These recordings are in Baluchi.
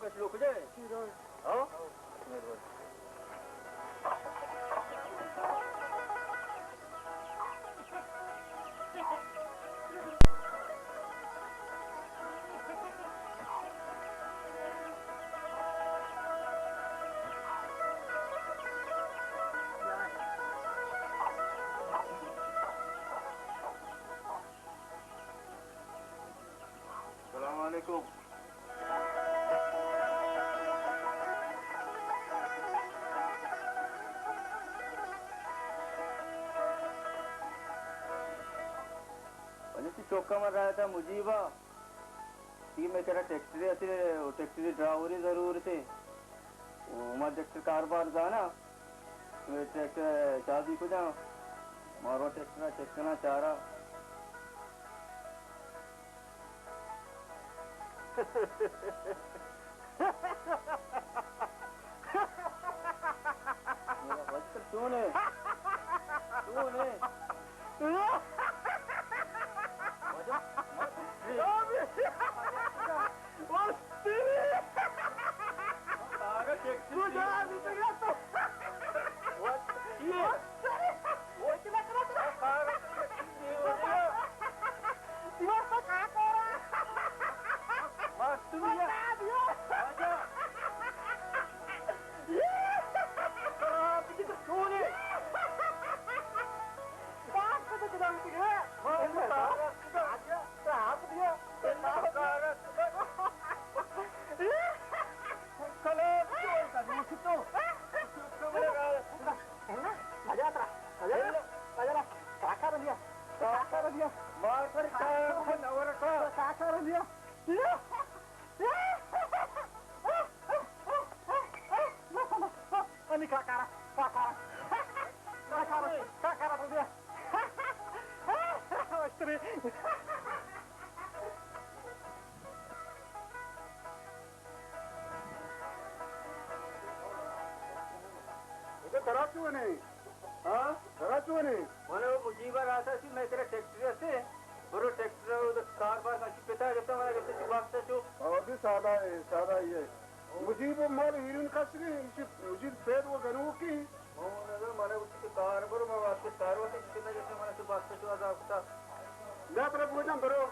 کش لوک جائے۔ ہاں؟ مہربانی۔ السلام علیکم۔ بلے چی چوکا من راہ تا مجیبا، تی میں کرا ٹریکٹر اتے، او ٹریکٹر ڈرائیوری ضرورت ہے۔ او ما ٹریکٹر کاروبار زانا، میں ٹریکٹر چابی کجا؟ مارو ٹریکٹر چیک کنا چارا۔ چون ہے؟ چون ہے؟ اچھا، ترا چون ہے؟ ہاں؟ ترا چون ہے؟ من او مجیب ءَ راتا سی، میں ترا ٹریکٹر اسے، برو ٹریکٹر ءَ کار بار کنچی پتا گپتا، منا گپتا چو واسطہ چو۔ اور بھی سادہ ہے، سادہ ہی ہے۔ مجیب ءَ مال ہیرون کشگی، مجیب پید و گنوکی۔ من نظر منا گپتا چو کار برو، میں واسطہ کار واسطہ چو پتا گپتا، منا چو واسطہ چو عذاب کتا۔ جا ترا بوجم برو۔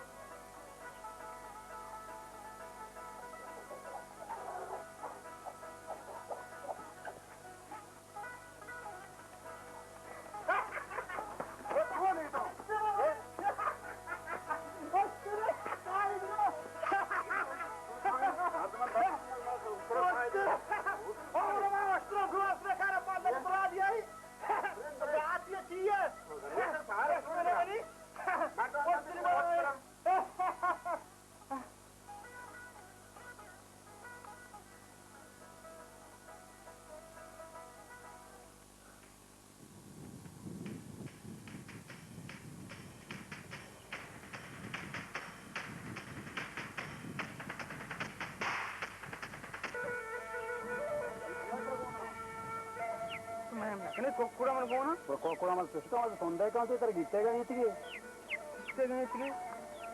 میں نہ کنے کوکڑا من گونا۔ پر کوکڑا من سسٹم از سندے کانتے تر گیتے گئے تھی۔ گیتے گئے تھی۔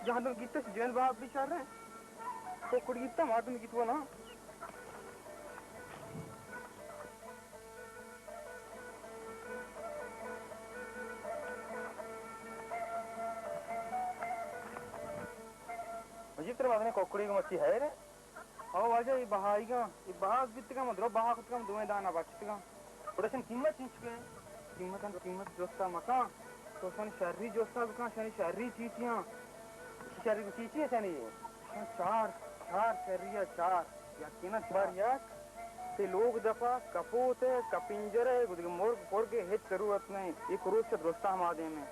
جہاں تم گیتے جن باپ بیچارے۔ کوکڑ گیتا مردم گیتو نا۔ مجیب ترا مزنیں کوکڑے گو مرچی ہے رے؟ او واجہ، اے بہائیگاں، اے بہا بیتگاں، من درو بہا کتگاں، من دوئیں دانا بچتگاں۔ گڑا شن قیمت چنچکے؟ قیمت ان قیمت جستا مکان۔ تو شن شری جستا بکن، شن شری چی چیاں؟ شری چی چی شنی؟ شن چار، چار شری ءَ چار۔ یقیناً چار۔ بر یک، تی لوگ دپا کپوت ءَ، کپنجر ءَ، گدگ مرگ پرگ ءَ ہچ ضرورت نہیں۔ اے کروس چہ درستا ہما دیم ءَ۔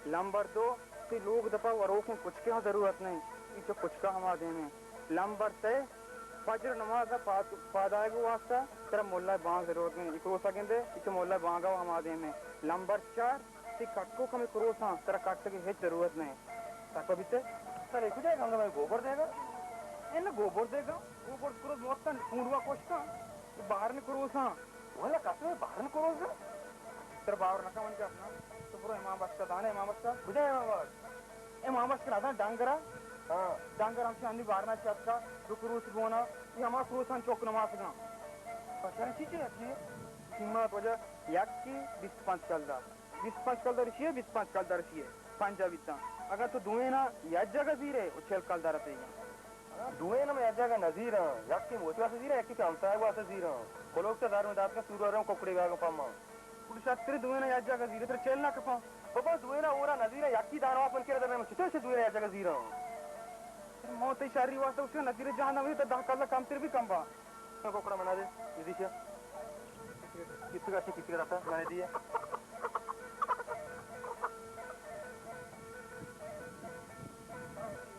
لمبر دو، تی لوگ دپا وروکیں کچکے ہم ضرورت نہیں۔ اے چہ کچکا ہما دیم ءَ۔ لمبر سے، فجر نماز ءَ پاد-، پادائگ واسطہ ترا ملا بانگ ضرورت نہیں۔ اے کروسا گندے، اے چہ ملا بانگا ہما دیم ءَ۔ لمبر چار، تی کٹوک ہمے کروساں، ترا کٹگ ءِ ہچ ضرورت نہ انت۔ تپا بیتے؟ سر، اے کجا گندگ ءَ گوبر دیگا؟ اے نہ گوبر دیگا، گوبر کروس وقتاً پونڈوا کشتاں، اے بارن کروساں۔ والا قسم، اے بارن کروساں؟ ترا باور نہ کن من گپ نا۔ تو برو امام بخش ءَ دانے، امام بخش ءَ۔ کجا امام بخش؟ امام بخش ءَ دانے ڈنگرا۔ ہاں۔ ڈنگر ہمشی انی بارنا چتکا، دو کروس گونا، یہ ہما کروسان چوک نماسگاں۔ پتہ نہیں چی چی ہے؟ قیمت وجہ یکی بیست پنچ کلدار۔ بیست پنچ کلدار اشی ہے، بیست پنچ کلدار اشی ہے۔ پنجاہ بیتاں۔ اگر تو دوئینا یک جگہ زیرے، و چل کلدار پیگا۔ دوئینا من یک جگہ نزیراں۔ یکی موتی واسطہ زیراں، یکی پہ ہمسایگ واسطہ زیراں۔ کلوک چہ زر من داتکا سورا رہوں ککڑے گاگا پما۔ گڑا شتر دوئینا یک جاگہ زیرے، ترا چل نہ کپاں۔ بابا، دوئینا اورا نزیراں، یکی دانوا پن کرا در نمچ، تو چہ دوئینا یک جاگہ زیراں۔ من تئی شری واسطہ گوشتگ، نزیر جان نہ بی، تو دہ کلدار کمتر بی کم با۔ ککڑا منا دے، ایزی چیا۔ کسی کا، کسی کا رہتا، میں نے دیا۔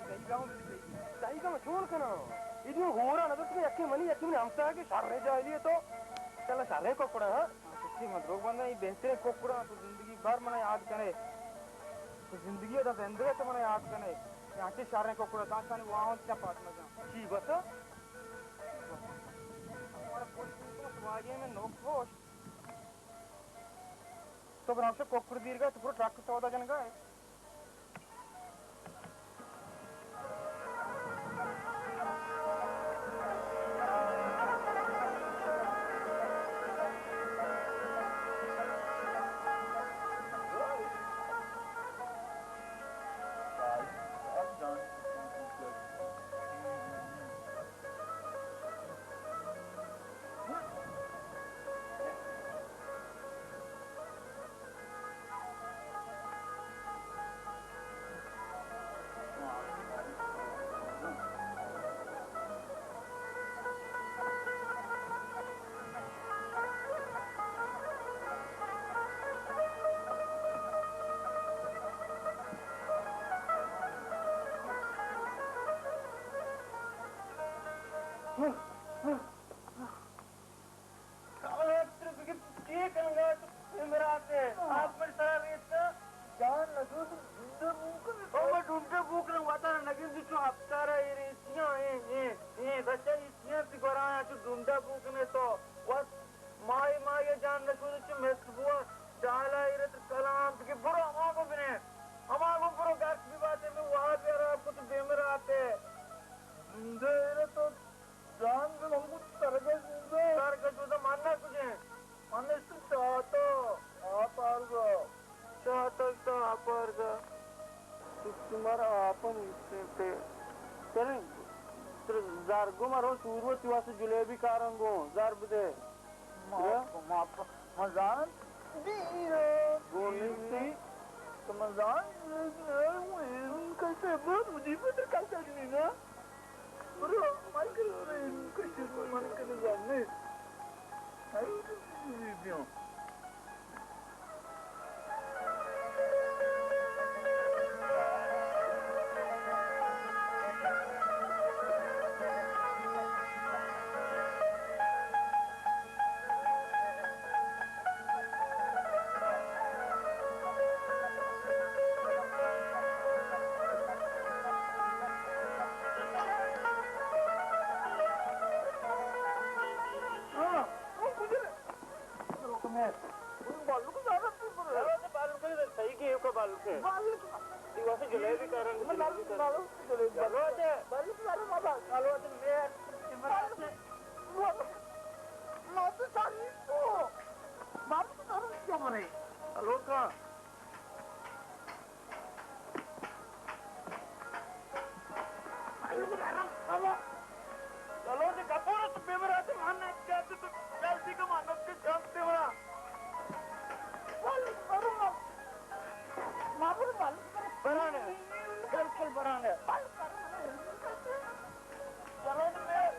دہیگا ہم، دہیگا ہم چون کناں؟ اے دیو ہورا نہ درتگ، یکے منی، یکے منی ہمساہگے، شریں جاہلی ئے تو۔ چلا شریں ککڑا، ہاں؟ ہاں، سچی من دروگ بنداں، اے بہتریں ککڑا، تو زندگی بھر منا یاد کنے۔ تو زندگی دا زندگی تو منا یاد کنے۔ اے انچیں شریں ککڑا، داشتانی واہن چا پاس مجاں۔ چی بس؟ ہمارا پولیس تو واجہ میں نوک پوش۔ تو بناوش ککڑ دیرگا، تو پورا ٹرک سودا جنگا ہے۔ کاوش تر بگی چی کنگا تو پیمراتے؟ آپ پر سرا ریت نا؟ جان نزور ڈونڈے بوکن۔ او میں ڈونڈے بوکن وطن نگن دی چو ہفتارا اے ریتیاں، اے، اے، اے، بچہ ریتیاں تی گورایا چو ڈونڈے بوکن تو وت مائی مائی جان نشود چو مست بوا ڈالا ایرت کلام بگی برو ہما کو بنے، ہما کو برو گرک بی باتے میں وہاں پہ رہا کت پیمراتے۔ ڈونڈے ایرت تو جان بل ہم کت سرگش بودے۔ سرگش بودے، من نہ کجیں۔ من است چاتا، آپ آرگا۔ چاتا تا آپ آرگا۔ تو، تو مارا آپ ہم است تے۔ چلیں، تر زرگو مرو سورو تی واسطے جلیبی کارنگو، زر بدے۔ معاف کن، معاف کن۔ من زاناں دیر ءَ گون نیستی۔ تو من زاناں، کسے بر مجیب تر کسے نہیں نا۔ برو، من کن، کسے من کن زاناں۔ ہر بیاں۔ ہاں، ہاں، کجا؟ بالک زیادہ تھی پر۔ چلو، تو بالک ہے، صحیح کی، ایک بالک ہے۔ بالک۔ یہ واسطے جلیبی کا رنگ، من جلیبی کا رنگ۔ بالک، بالک۔ چلو، تو۔ بالک زیادہ بابا۔ چلو، تو میں، میں تو ساری تو۔ بالک زیادہ کیا بنے؟ چلو کا۔ چلو، تو کپور تو پیمرا تو من نہ کیا تو جلدی کا من نہ کے جان تے ورا۔ برانے، بالکل برانے۔ چلو، تو میں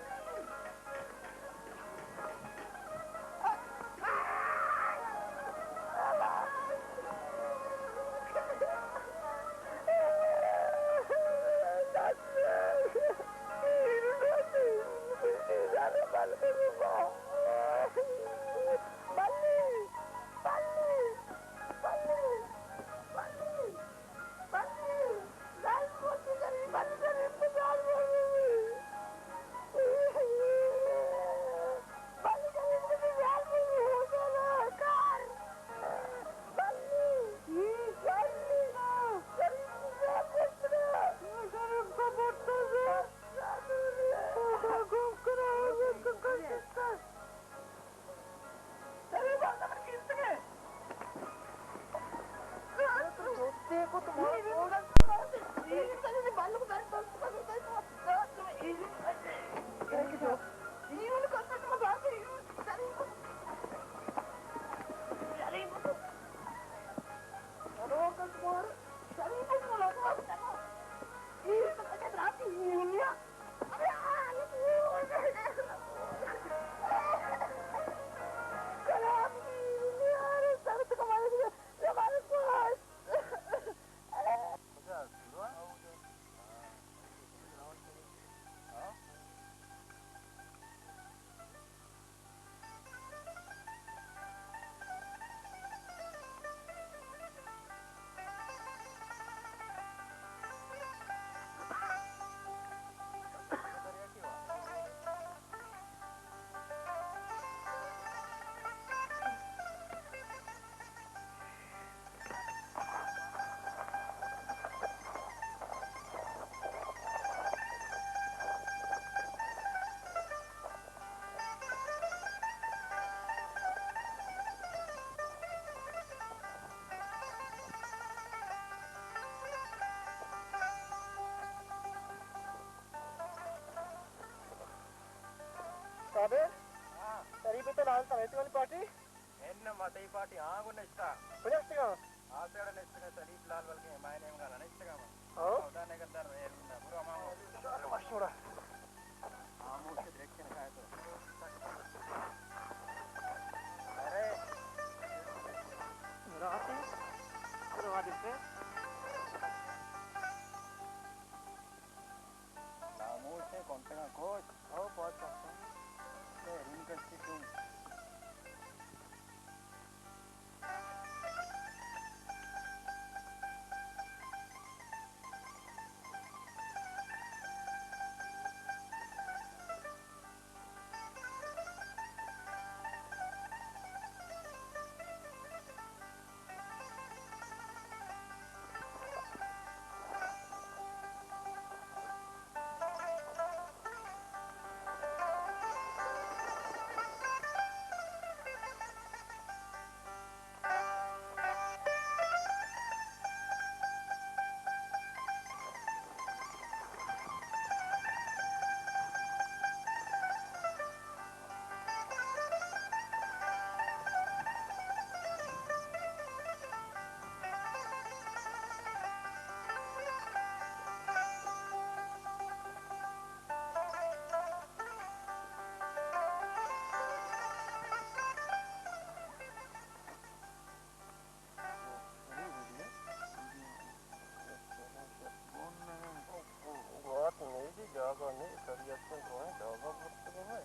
صابر؟ ہاں۔ شریف تو لال سمیتی والی پارٹی؟ انّہ، ما تئی پارٹی آں گوں نشتہ۔ کجا نشتگاں؟ آ سیڑ ءَ نشتگاں، شریف لال بلکیں ہمائی نیمگا نہ نشتگاں ما۔ ہاں۔ خدا نگہدار، اے لونڈا، برو ہما ہو۔ شر وش مڑا۔ ہاموش درکن کائے تو۔ ارے۔ راتی۔ چلو، آ دیکھتے۔ خاموش ہے، کون سا کوچ؟ او، پاس کر۔ اے رین کسی کیوں؟ گوات نہیں دی، جاگہ نہیں، سریعت سے دوئیں جاگہ برتے ہیں۔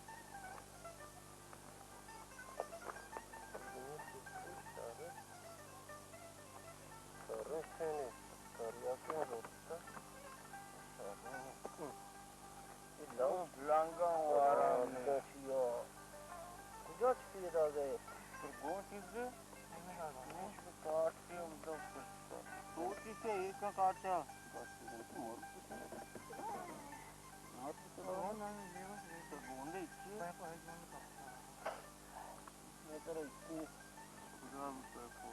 سریں سریں سریں سریں سریں سریں۔ لو لانگا وارا میں۔ کجا چی پیدا گئے؟ تو گو چیز دے؟ گوش کاٹ کے ادھر کرتا۔ تو چیز سے ایک کا کاٹ کیا؟ بس تو مر کچھ نہیں۔ مر کچھ نہیں۔ تو گوندے اچھی۔ میں ترا اچھی۔ کجا بھی پیپو۔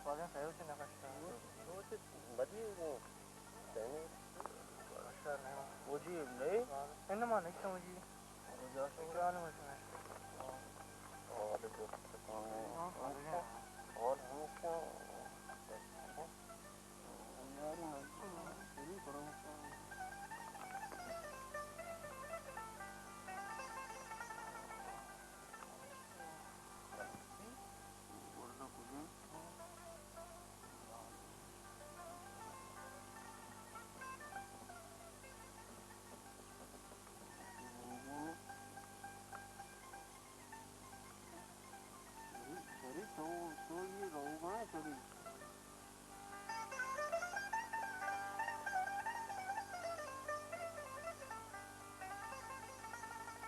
پاگل سیو سے نہ کشتا۔ تو چیز بدی گو۔ مجیب نہیں؟ انما نہیں سمجھی۔ اور ہم کیا؟ سری تو، تو یہ روگا ہے سری۔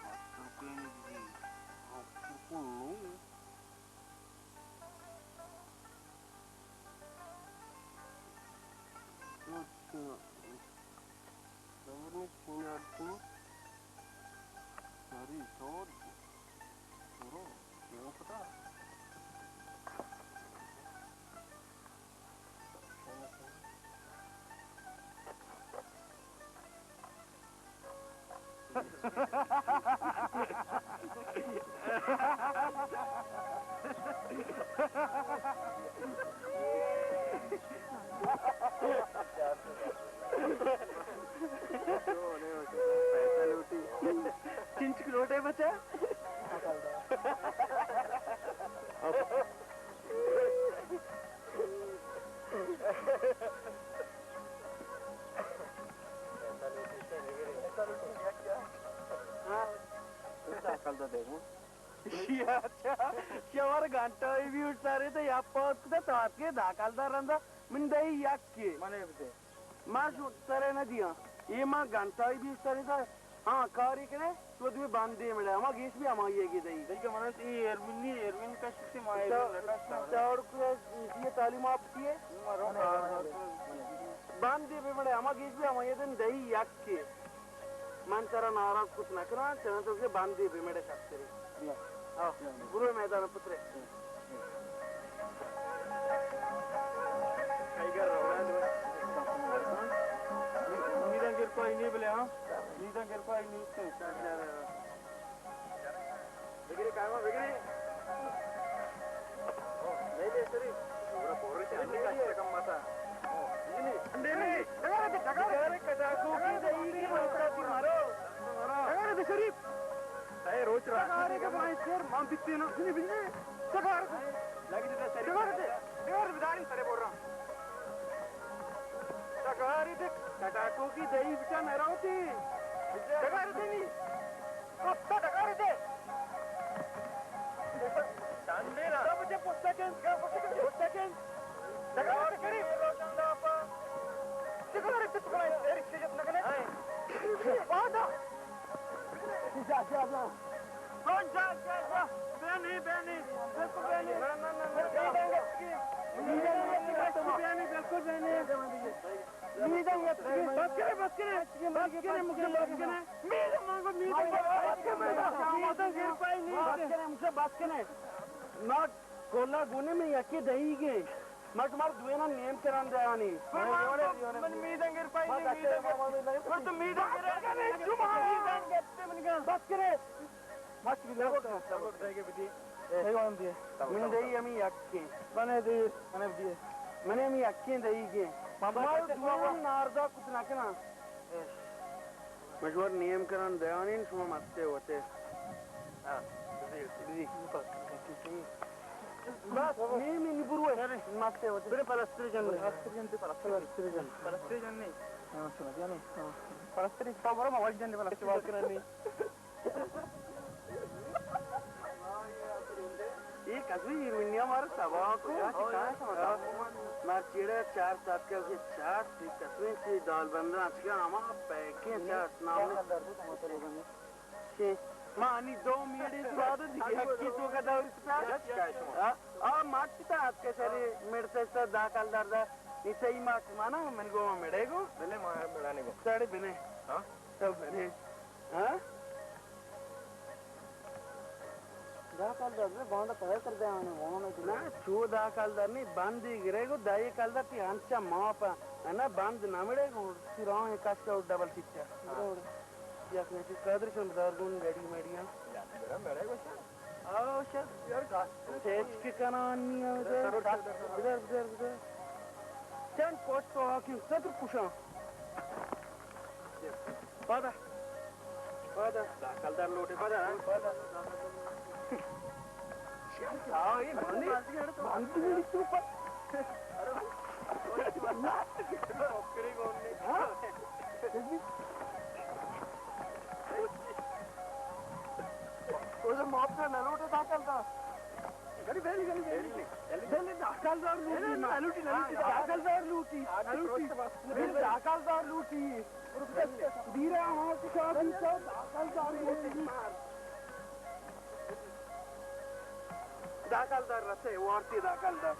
ماسٹر پین جی، روک کو نہیں۔ اچھا۔ دور میں پینارتی۔ سری تو، برو، کیوں پتا؟ دے گوں۔ شیا چا، شیا مار گھنٹہ ای بھی اٹھ سارے تے یا پاس کتا تو آتکے داخل دار رندا من دئی یک کے۔ منے بدے۔ ما شو سرے نہ دیاں۔ یہ ما گھنٹہ ای بھی اٹھ سارے تا، ہاں، کاری کرے، تو دوی باندے مڑے، ہما گیش بھی ہما یہ گی دئی۔ دیکھ من ای ایرمنی، ایرمن کا شتی ما ایرمن لٹا سارے۔ چاڑ کو یہ تعلیم آپ کی ہے؟ مرو کار۔ باندے بہ مڑے، ہما گیش بھی ہما یہ دن دئی یک کے۔ من ترا ناراض کت نہ کناں، چنا تو کہ باندے بہ مڑے شترے۔ آ، برو میدان پترے۔ میدان گر کوئی نہیں بلے، ہاں؟ میدان گر کوئی نہیں۔ بگری کائما بگری۔ نہیں لے شریف۔ پورا پورے سے نہیں کم متا۔ نہیں، نہیں۔ ڈگارے، ڈگارے۔ ڈگارے کٹاکو کی دئی کی متا تی مارو۔ ڈگارے دے شریف۔ اے روچ را۔ ڈگارے کے بھائی شیر مان بیتے نا۔ نہیں، نہیں۔ ڈگارے دے۔ لگی دے شریف۔ ڈگارے دے۔ ڈگارے دے داری سرے بول رہا۔ ڈگارے دے کٹاکو کی دئی بچا نہ روتی۔ ڈگارے دے نہیں۔ پوستا ڈگار دے۔ چاندے نا۔ مجھے پوستا کن، پوستا کن۔ ڈگار دے شریف۔ روشن داپا۔ ڈگار دے تو بڑا تیری چیز نہ کنے۔ بادا۔ جا، جا، جا۔ کون جا، جا، جا۔ بہنی، بہنی۔ بالکل بہنی۔ نہ، نہ، نہ، نہ۔ بالکل بہنی، بالکل بہنی۔ بس کرے، بس کرے، بس کرے، مجھے بس کرے۔ میرے مانگو، میرے بس کرے، مجھے بس کرے۔ ما کولا گونے میں یکی دہی گے۔ ما تمہار دوینا نیم کران دے آنی۔ من میدنگر پائی نہیں، میدنگر۔ من تو میدنگر۔ بس کرے۔ مچ بی لگو۔ لگو دے گے بدی۔ اے وان دی۔ من دئی ہمی یکیں۔ منے دی۔ منے دی۔ منے ہمی یکیں دئی گے۔ ما دوینا ناردا کت نہ کناں۔ مجوار نیم کنان دیانین شما مستے ہوتے۔ ہاں، بزیر۔ بزیر۔ بس، نیم نی برو ہے۔ مستے ہوتے۔ برے پلستر جن۔ پلستر جن تے پلستر۔ پلستر جن۔ پلستر جن نہیں۔ ہاں، سنا دیا نہیں۔ ہاں۔ پلستر تو برو موج جن پلستر بات کرنی۔ اے کسوی ہیروئنیا مارا تباہ کو۔ مار چیڑے چار ساعت کا کہ چار سی کسوی چی دال بندہ اچکا ہما پیکیں چار نام۔ چی؟ ما انی دو میڑے سواد دیگه یکی تو کا دور ستا۔ آ، آ، مات تا آت کے سری میڑ سے ستا داخل دار دا۔ نی صحیح مات مانا من گو میڑے گو۔ بلے ما میڑا نے گو۔ ساڑے بنے۔ ہاں؟ تو بنے۔ ہاں؟ داخل دار نے باندا پہے کر دے آنے وان۔ نہ، چو داخل دار نے بندی گرے گو، دائی کل دار تی انچا ماپا۔ نہ، بند نہ مڑے گو، سراں کس کا ڈبل چچا۔ یک منٹ قادر چند بدار گون گاڑی میڑیاں۔ آو شر یار گاس۔ چیچ کے کنانی ہے۔ بدار، بدار، بدار۔ چند پوٹ تو آکیں صدر کشاں۔ پادا۔ پادا۔ داخل دار لوٹے پادا۔ پادا۔ آو، یہ بندی۔ بندی میری تو پر۔ ہاں؟ او تو معاف کر نہ لوٹے داخل دار۔ گلی، گلی، گلی، گلی۔ گلی داخل دار لوٹی۔ نہ لوٹی، نہ لوٹی۔ داخل دار لوٹی۔ نہ لوٹی۔ گلی داخل دار لوٹی۔ دیرا ہاں کشا بھی تو داخل دار لوٹی۔ داخل دار رسے، وارتی داخل دار۔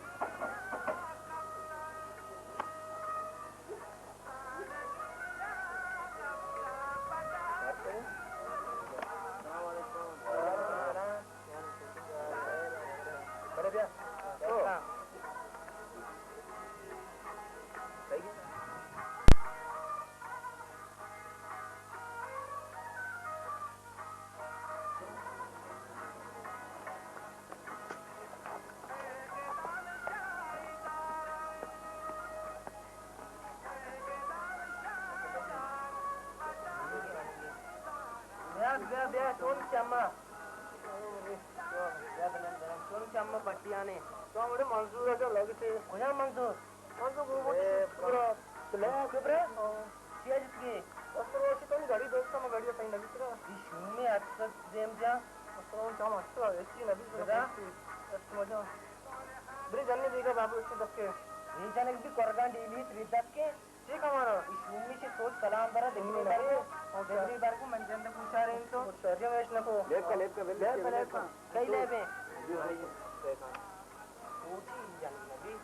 بیا، بیا، بیا، چون چما۔ بیا، بیا، بیا، چون چما پٹیانے۔ تو ہمارے منصور ہے جو لگتے۔ کجا منصور؟ منصور وہ اے، منصور۔ تو لے، کبرا؟ ہاں۔ کیا جت گئے؟ بس تو روشی تو نہیں گاڑی دوست ہم گاڑی صحیح لگی تیرا۔ یہ شومی اتفاق دیم جا۔ کون کام است؟ ایشی نبی، بدا۔ است مجا۔ بری جنی دیگا بابو، ایشی دکے۔ یہ جنک بھی کرگان ڈیلی تری دکے۔ ٹھیک ہے ہمارا۔ اس ممی سے سوچ کلام برا دگنی نہ۔ دگنی بار کو من جند پوچھا رہے تو۔ شادی میں اس نہ کو۔ لیب کا، لیب کا، لیب کا، لیب کا۔ کئی لیب ہے؟ سوچی جنگ نبی۔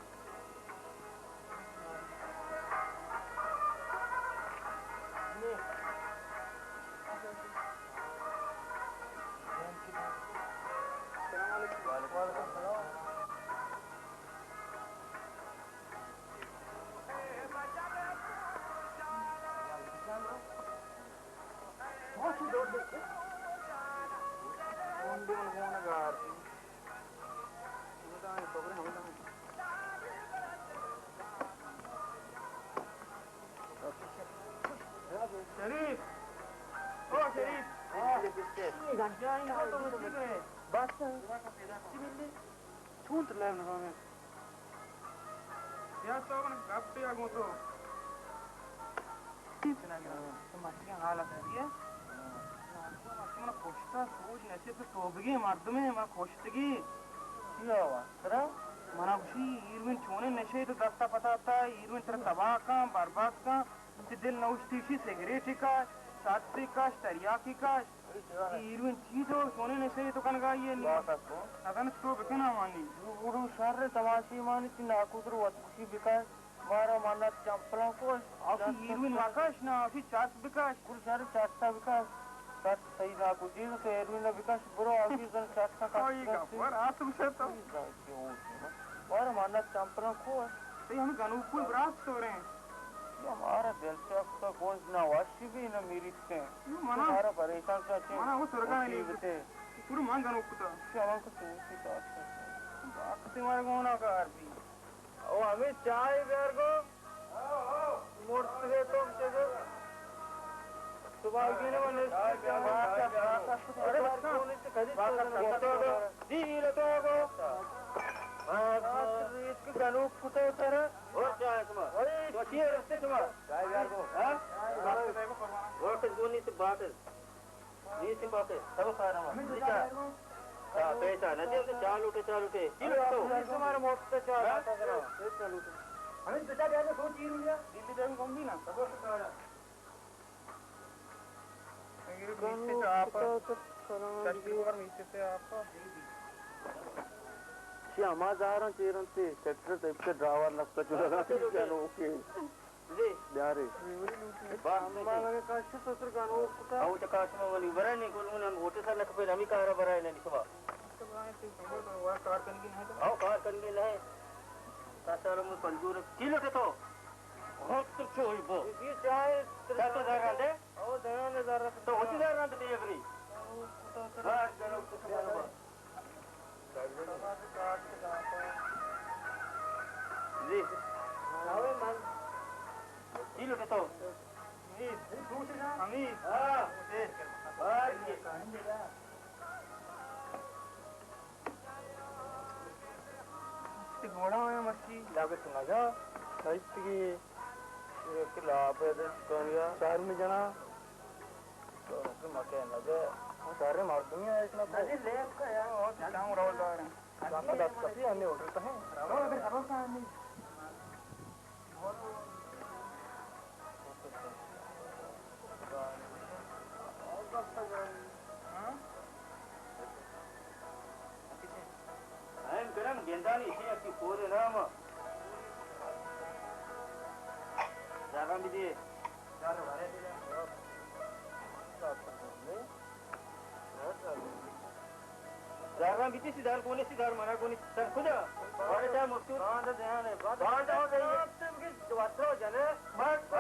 السلام علیکم۔ وعلیکم السلام۔ شریف! او شریف! ہاں۔ بس۔ چون تو لیب نہ؟ یا تو من گپ یا گو تو۔ چنا گرا؟ تو مچی حالت ہے۔ تو مچی من پشتا سوج نشے، تو توبگی مردمے، من پشتگی۔ چیا وا؟ ترا؟ منا گوشی ایروین چونے نشے، تو دستا پتا تا، ایروین ترا تباہ کن، برباد کن۔ تی دل نوشتی شی سگریٹی کاش، ساتی کاش، تریاکی کاش۔ تی ایروین چی تو چونے نشے تو کنگا یہ نی۔ بات کو۔ اگن تو بکنا مانی۔ گڑو شر تماشی مانی، تی ناکو تر وت کشی بکاش۔ مارا منت چمپلاں کوش۔ آخی ایروین مکش نا، آخی چرس بکش۔ گڑو شر چرسا بکش۔ چرس صحیح ناکو چیز تو ایروین بکش، برو آخی زن چرسا کش۔ آئی گپ، ور آتم شتو۔ بارا منت چمپلاں کوش۔ تی ہم گنوکو برات تو رہے۔ ہمارا دلچسپ تو گوش نہ وشی بھی نہ میریت کے۔ منا، ہمارا پریشان کا چے منا وہ سرگا نہیں مصیبت ہے۔ پورا مان گنوک کتا۔ چلو کو تو سی تو اچھا۔ باقی مارا گونا کار بھی۔ او ہمیں چائے بیار گو۔ مرتگے تو چگے۔ صبح گینے من۔ ارے بچہ۔ دی لتو گو۔ گنوک کتا ترا۔ اور کیا ہے شما؟ تو چی ہے رستے شما؟ ہاں؟ اور کس گونی سے بات ہے؟ نیست باقی، سب کار ہم۔ پیسہ۔ ہاں، پیسہ نہ دے، تو چار لوٹے، چار لوٹے۔ تین لوٹے تو۔ ہمیں تو چار لوٹے۔ ہمیں تو چار لوٹے۔ دلی دے گم بھی نا۔ میرے میسے سے آپ۔ چشمے پر میسے سے آپ۔ چی ہما زاراں چیرن تے، ٹریکٹر تے ڈرائیور نکتا چلا۔ جی۔ بیارے۔ باز میں کاش ستر گانو کتا۔ او چکاش میں ونی برا نہیں، کل من ہم ہوٹل سر لکھ پہ نمی کارا برا نہیں شما۔ او کار کنگی نہیں۔ تا سر من پنجور کیلو تے تو۔ ہوت تو چوئی بو۔ یہ چاہے تو زر دے۔ او دے۔ تو ہوتی زر دے بری۔ باز گانو کتا۔ جی۔ چی لوٹے تو؟ ہمیں۔ ہاں۔ گھوڑا ہویا مچھی۔ لاگت مزہ۔ سائت کی۔ یہ کہ لاپ ہے دے شکانیا۔ شہر میں جنا۔ تو مکے نہ دے۔ سارے مردمی ہے اس میں تو۔ نہ دے لیب کا یار۔ اور کیا روزگار ہے؟ دست کپی ہمیں ہوٹل پہ ہیں۔ ہم کرم گندانی اسی اسی پورے نام۔ زرم بدے۔ زراں بیتی سی دار گونی سی دار منا گونی سر کجا؟ وارے چا مفتو؟ باند دہانے، باند۔ باند دہانے۔ دواترو جنے۔ باند۔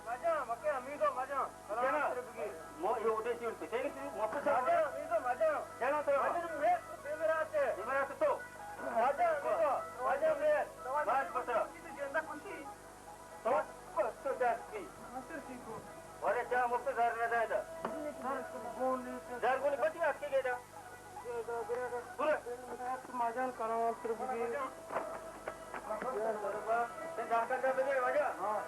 مجا، مکے امیدو مجا۔ جنا۔ مو یہ اوٹے سی پچھے گی مفت سے۔ مجا، امیدو مجا۔ جنا تو۔ مجا، میں بے میرا تے۔ بے میرا تو۔ مجا، امیدو مجا میں۔ باند پتہ۔ تو، تو دست کی۔ ورے چا مفت زر نہ دائے دا۔ زر گونی بچی اتکی گئے دا۔ پورا۔ مجان کرا وال تر بگی۔ تے داکا دا بگے واجہ۔ ہاں۔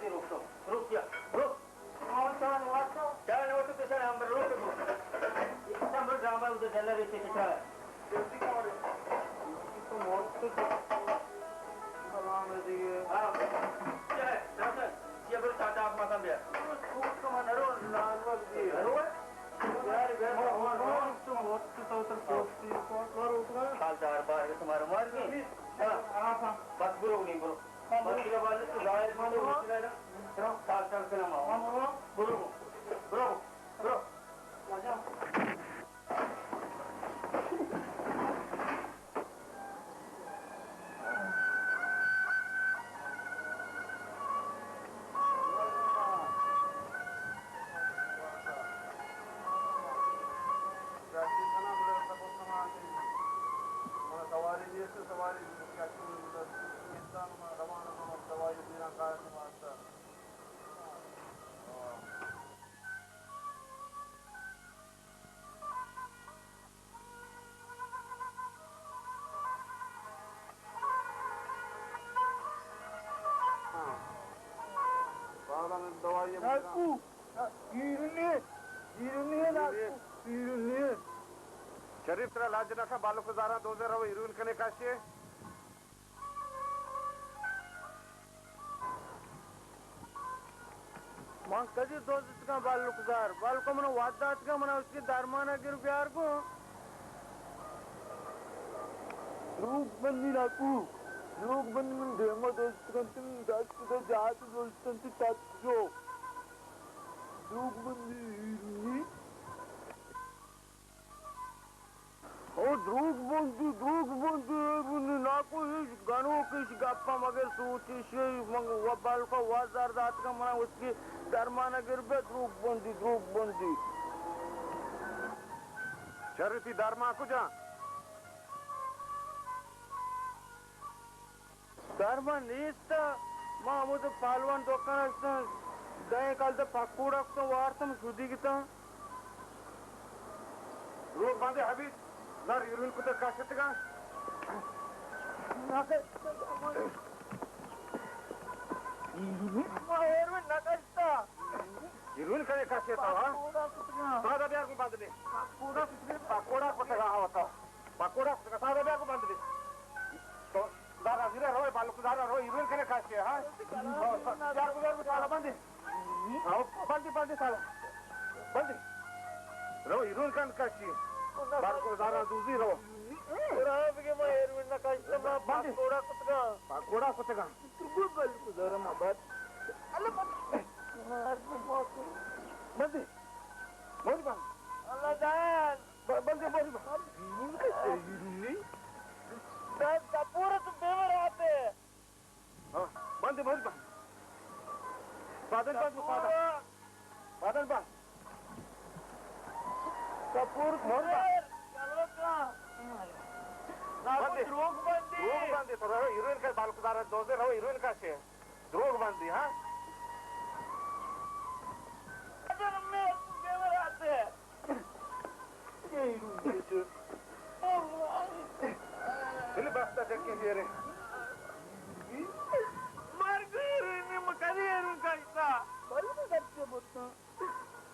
روک تو، روک کیا؟ روک۔ چاہ نہ واتو؟ چاہ نہ واتو، پیسہ نہ ہم روک تو۔ ایک نمبر ڈرامہ ادھر ڈالر ہے، چیک کرا۔ تو موت تو سلام ہے دیگه۔ ہاں۔ کیا ہے؟ ڈاکٹر، یہ بڑی ٹاٹا آپ ماتم بیا۔ تو کم نہ رو، نان وقت دی۔ نہ رو ہے؟ یار، بے تو موت تو تو تو پوستی کو۔ مارو تو۔ سال چار بار ہے تمہارا مار گئی۔ ہاں۔ بس برو نہیں برو۔ بس یہ بات تو ظاہر ہے، برو۔ سال چار سے نہ مارو۔ برو۔ برو۔ برو۔ سواری نیست، سواری ناکو، ایرنی، ایرنی ناکو، ایرنی۔ شریف ترا لاج نہ کن، بالک زاراں دوزے رو ایرون کنے کاشے۔ من کدی دوزتگاں بالک زار؟ بالک من وعدہ داتگاں، من اس کی درمان گر بیار گو۔ دروگ بندی ناکو، دروگ بندی، من دیما دوزتگاں، تم دست دے جات دوزتن تی تات جو۔ دروگ بندی ایرنی۔ او دروگ بندی، دروگ بندی، اے بندی ناکو، ایش گنوک ایش گپا مگر سوچ ایش، من و بالکا وازار داتگا، منا اس کی درمان گر بے، دروگ بندی، دروگ بندی۔ شر تی درمان کجا؟ درمان نیست، ما ہمود پالوان دکان استن، دائیں کال دے پکوڑا کتن وارتم شدی گتن۔ دروگ بندے حبیب، زر ایرون کتگ کاشتگاں۔ ما ایرون نہ کشتا۔ ایرون کنے کاشتا، ہاں؟ پکوڑا کتگاں۔ سادہ بیار کو بند دے۔ پکوڑا کتگاں۔ پکوڑا کتگاں، ہاں، بتاؤ۔ پکوڑا کتگاں، سادہ بیار کو بند دے۔ تو دارا زیرہ روئے، بالک دارا روئے، ایرون کنے کاشے، ہاں؟ بیار کو، بیار کو، سادہ بند دے۔ آؤ، بندی، بندی سالا۔ بندی۔ رو، ایرون کن کشی۔ بار کو زارا دوزی رو۔ برا بگے ما ایرون نہ کشتا، ما بندی۔ پکوڑا کتگا۔ پکوڑا کتگا۔ تو گو بل کو زارا ما بات۔ اللہ بندی۔ بندی۔ موری بند۔ اللہ جان۔ ب-، بندی، موری بند۔ ایرونی۔ دس دپور تو بیمر آتے۔ ہاں، بند، بند، بند۔ پادل بند، پادل۔ پادل بند۔ کپور بند۔ کپور۔ بند۔ دروگ بندی۔ دروگ بندی، تو رو ایرون کا بالک دارا دوزے رو ایرون کا سے۔ دروگ بندی، ہاں؟ اگر میں تو دیور آتے۔ بلے بستا چکے دیرے۔ مرگ ایرونی مکدی ایرون کشتا۔ بلے تو سچے بوتا۔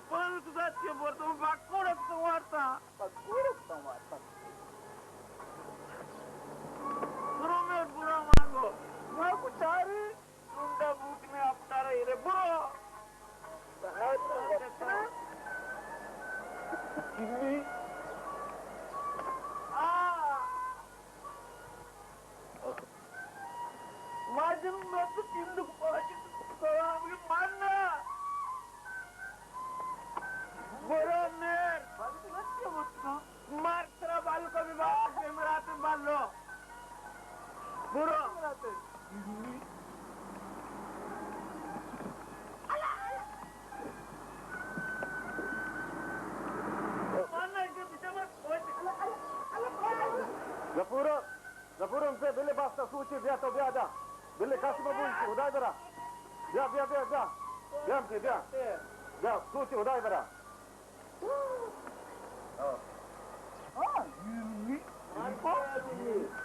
بلے تو سچے بوتا۔ پکوڑا تو وارتا۔ پکوڑا تو وارتا۔ برو میں برا مانگو۔ مانگو چاری۔ چونڈا بوٹ میں اپٹارا ایرے برو۔ چمی۔ آ۔ واجن مرد تندک پاش سلام کے ماننا۔ برو میر۔ مار ترا بالو کبھی بات پہ مراتے بالو۔ برو۔ ظفورو، ظفورو، ہم سے بلے باستا سوچی بیا تو بیا دا۔ بلے کس مبول، خدای برا۔ بیا، بیا، بیا، بیا۔ بیا، ہم سے بیا۔ بیا، سوچی خدای برا۔ ہاں، یونی۔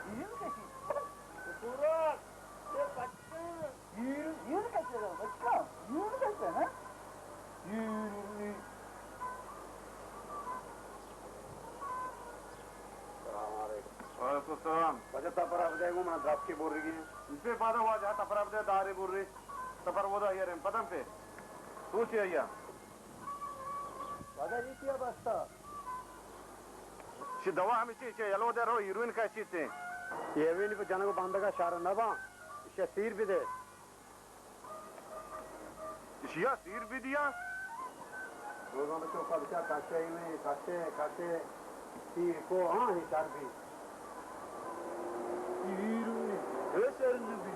یونی کشی۔ پورا، یہ بچہ۔ یونی، یونی کشی رہا، بچہ۔ سلام۔ واجہ تپر ءَ بدئے گوں من درپکے برگی ایں۔ پہ پادا واجہ تپر ءَ بدئے دارے برے۔ تپر ودا یاریں پدم پہ۔ تو چے آیا؟ واجہ ریتیا بستا۔ چی دوا ہمیشی چے یلو دے رو ہیروئن کا چیتے۔ ہیروئن پہ جنگ بندگا شر نباں۔ ایشی سیر بدے۔ ایشیا سیر بدیا۔ روزانہ چوکا بچا کشے میں، کشے، کشے۔ سیر کو، ہاں، ہی چربی۔ ہیروئن، اے شر نبی۔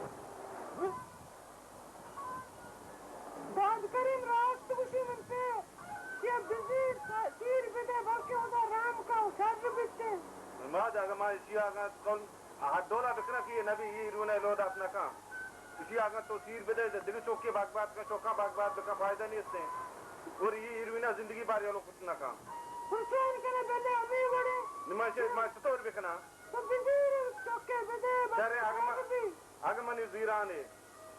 داد کریم راست گوشی من پہ۔ چیا بزیر سیر بدے، بلکہ اودا رحم کا و شر بیتے۔ ما اگہ ما ایشی اگہ کل ہر ڈولا بکناں کہ یہ نبی، یہ ہیروئن ءِ لودا ات نہ کن۔ ایشی اگہ تو سیر بدے، دگہ چوکے باگ بات کن، چوکاں باگ بات بکن، فائدہ نیست ایں۔ اور یہ ہیروئن ءَ زندگی بار یلو کت نہ کن۔ تو چون کنے بدے ہمے وڑے؟ نمائش، ما چطور بکناں؟ تو بزیر چوکے بدے، بس شر اگہ ما، شر بی۔ اگہ منی زیرانے۔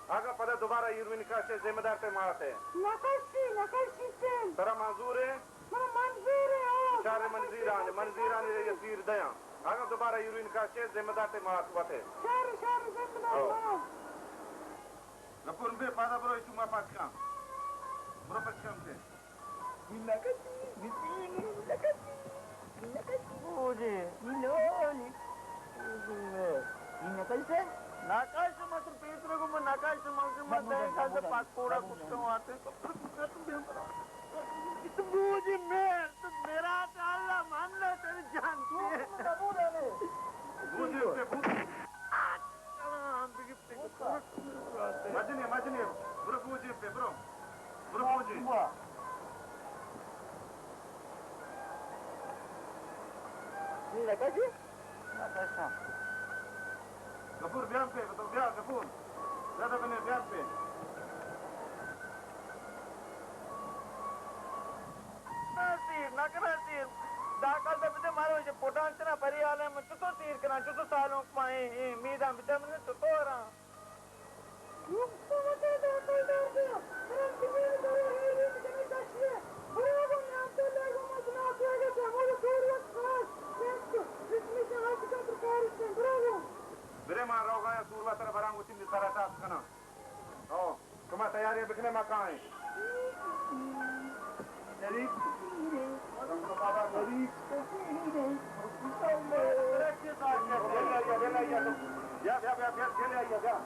اگاں پدا دوبارہ ہیروئن کشے، ذمہ دار تئی مات ایں۔ نہ کشی، نہ کشی تئی۔ ترا منظور ایں؟ من منظور ایں، ہو۔ شر من زیران، من زیران اے سیر دیاں۔ اگاں دوبارہ ہیروئن کشے، ذمہ دار تئی مات وت ایں۔ شر، شر، ذمہ دار ہو۔ مات۔ گپور بے پادا برو، ایشو ما پچ کن۔ برو پچ کن تے۔ نہ کشی، نہ کشی، نہ کشی۔ بوجے، نہ کشی۔ نہ کشی۔ نہ کشی، مطلب پیترے کو نہ کشی، مطلب میں دے گھر سے پاسپورٹ کچھ تو آتے۔ بوجے میں، تو میرا اللہ مان لے تیری جان کی۔ بوجے، بوجے۔ مجنی، مجنی، برو بوجی پہ، برو۔ برو بوجی۔ نہ کشی؟ نہ کشاں۔ گپور بیا پہ، تو بیا گپور۔ زیادہ بنے بیا پہ۔ سیر نہ کنا سیر۔ داکل دے بدے مارو جے پوٹان چنا پری حالے من چتو سیر کنا، چتو سالوں پائیں، اے میدان بچا من چتو راں۔ برے ما روگا یا سوروا ترا براں گوشی سرا ٹاس کناں۔ او، شما تیاری بکنے ما کائیں۔ شریف۔ بیا، بیا، بیا، بیا، بیا۔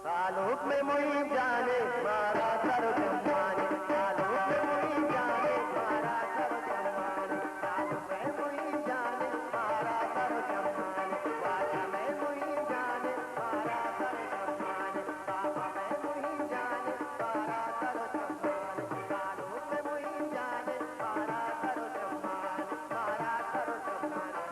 سالوک میں مئی جانے مارا سر جمانے، سالوک میں مئی جانے مارا سر جمانے، سالوک میں مئی جانے مارا سر جمانے، واجہ میں مئی جانے مارا سر جمانے، بابا میں مئی جانے مارا سر جمانے، سالوک میں مئی جانے مارا سر جمانے، مارا سر جمانے۔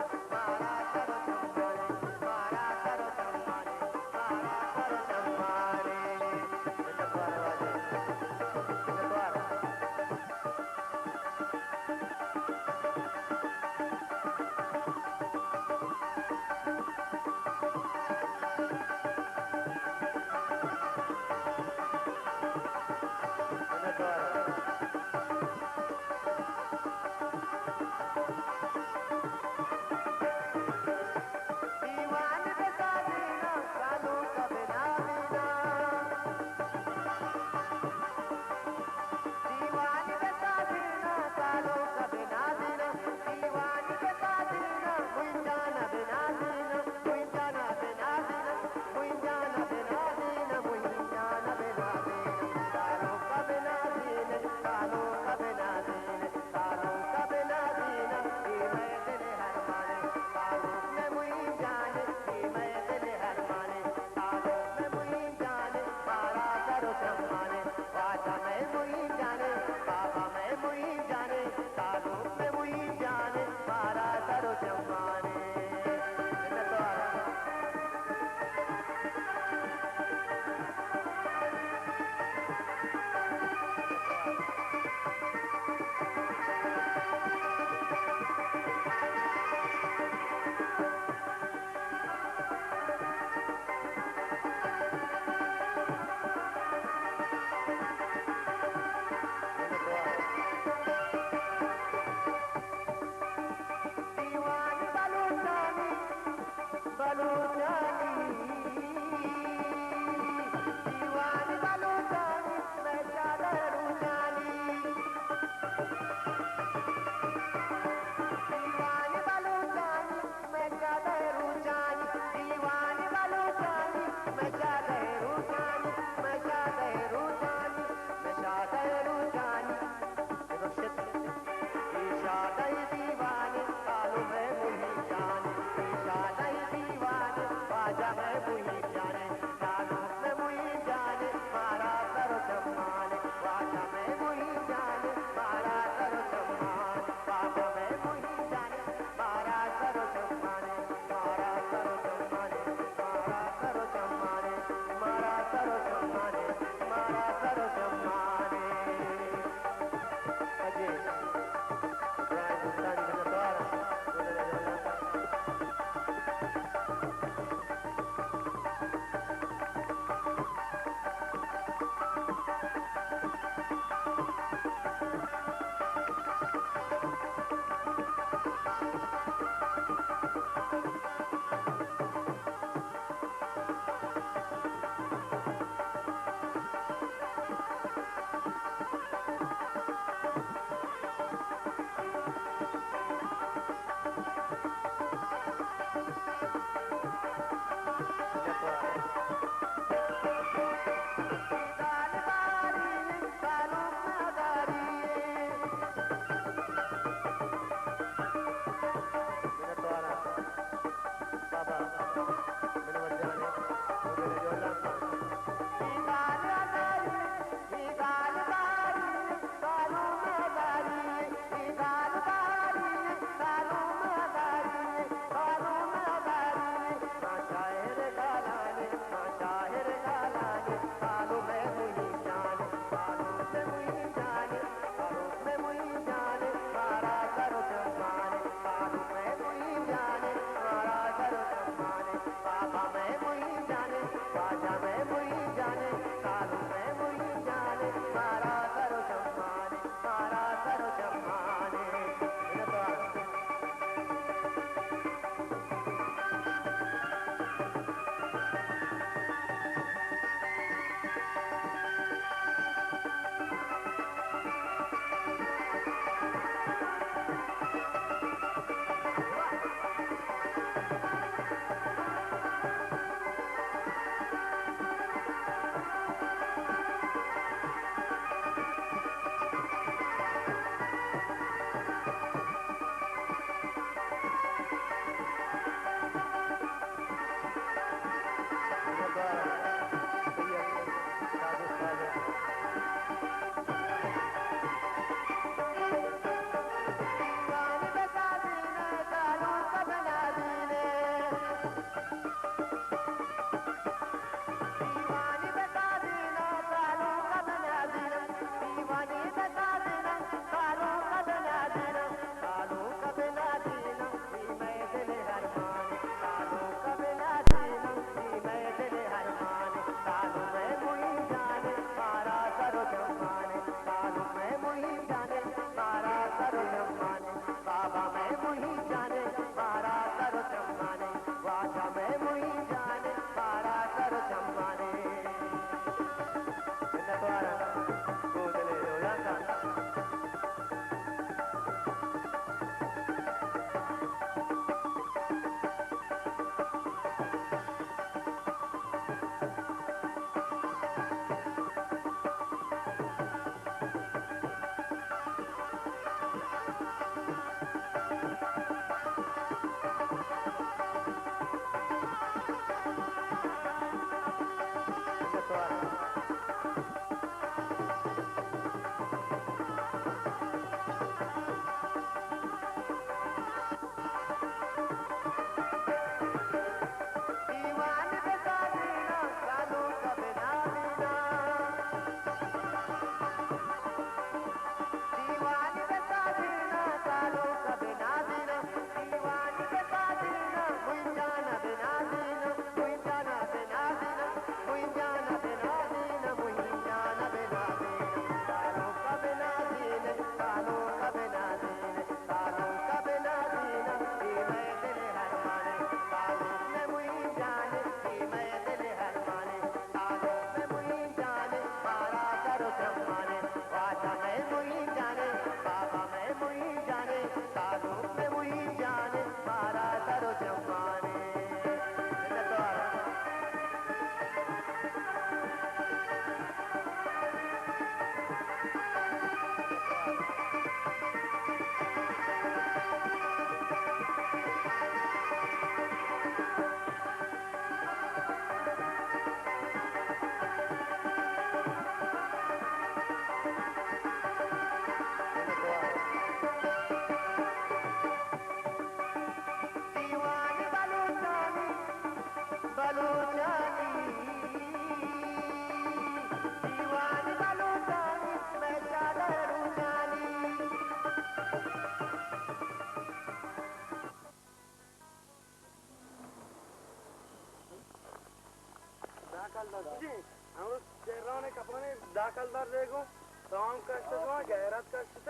ہمے چہران کپانے داخل دار دے گو، تمام کشت، شما غیرت کشت۔